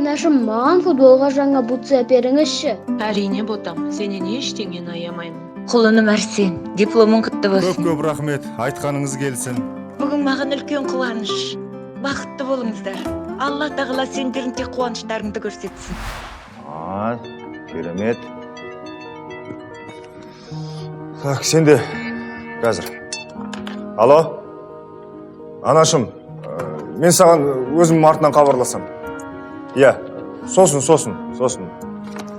Анашым, маған футболға жаңа бутсы әперіңізші. Әрине, ботам, сенен ештеңені аямаймын. Құлыным Арсен, дипломың құтты болсын. Көп-көп рахмет, айтқаныңыз келсін. Бүгін маған үлкен қуаныш. Бақытты болыңыздар. Алла тағала сендердің тек қуаныштарыңды көрсетсін. А, керемет. Так, сен де қазір. Алло? Анашым, мен саған өзім артынан хабарласам. Иә, сосын, сосын, сосын.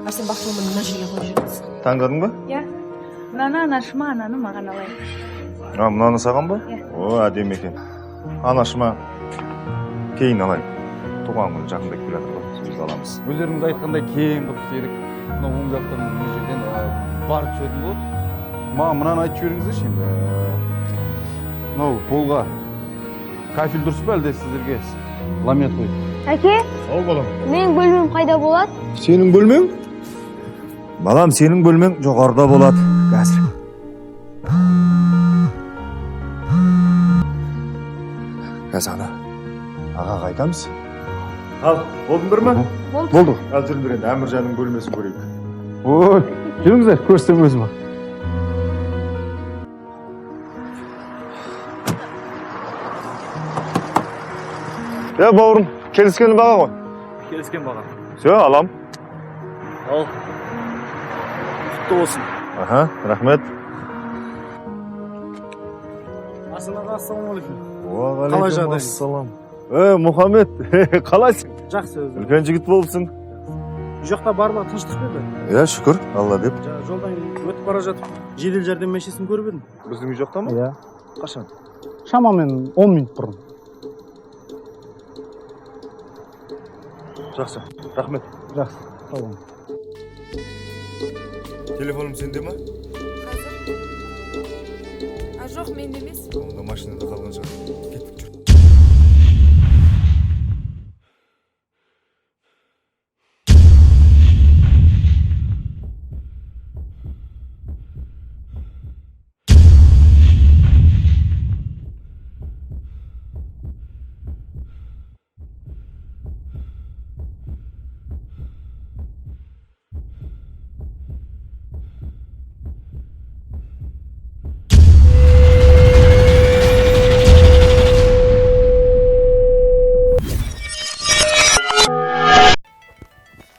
Арсен, бақытты, мына жерге қойып жіберіңіз. Таңдадың ба? Мынаны анашыма, ананы маған алайын. А, мынаны саған ба? Иә. О, әдемі екен. Анашыма кейін алайын. Туған күні жақындап келе жатыр ғой, сол кезде аламыз. Өздеріңіз айтқандай кең қылып істедік. Мынау оң жақтан мына жерден бар түсетін болады. Маған мынаны айтып жіберіңіздерші енді. Мынау полға кафель дұрыс па, әлде сіздерге ламинат қойып? Әке, Сау балам. менің бөлмем қайда болады? Сенің бөлмең? Балам, сенің бөлмең жоғарыда болады. Қазір. Қазір ана ағаға айтамыз. Ал, болдыңдар ма? Болды. Болды. Ал жүріңдер енді Әміржанның бөлмесін көрейік. Ой, жүріңіздер, көрсетемін өзім. Е, бауырым, келіскен баға ғой. Келіскен баға. Все, алам. Ал. Құтты болсын. Аха, рахмет. Арсен аға, ассалаумағалейкум. Уағалейкум Қалай жағдайыңыз? ассалам. Е, Мұхаммед, қалайсың? Жақсы өзі. Үлкен жігіт болыпсың. Үй жақта барлығы тыныштық па еді? Иә, шүкір, Алла деп. Жаңа жолдан өтіп бара жатып жедел жәрдем машинасын көріп едім. Біздің үй жақта ма? Иә. Қашан? Шамамен 10 минут бұрын. Жақсы, рахмет. Жақсы. Сау болыңыз. Телефоным сенде ма? Қазір. А, жоқ, менде емес. Онда машинада қалған шығар. Кеттік, жүр.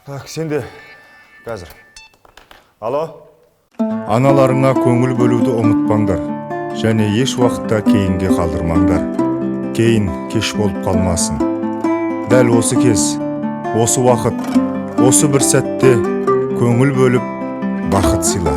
Так, сен де қазір. Алло? Аналарыңа көңіл бөлуді ұмытпаңдар және еш уақытта кейінге қалдырмаңдар. Кейін кеш болып қалмасын. Дәл осы кез, осы уақыт, осы бір сәтте көңіл бөліп, бақыт сыйла.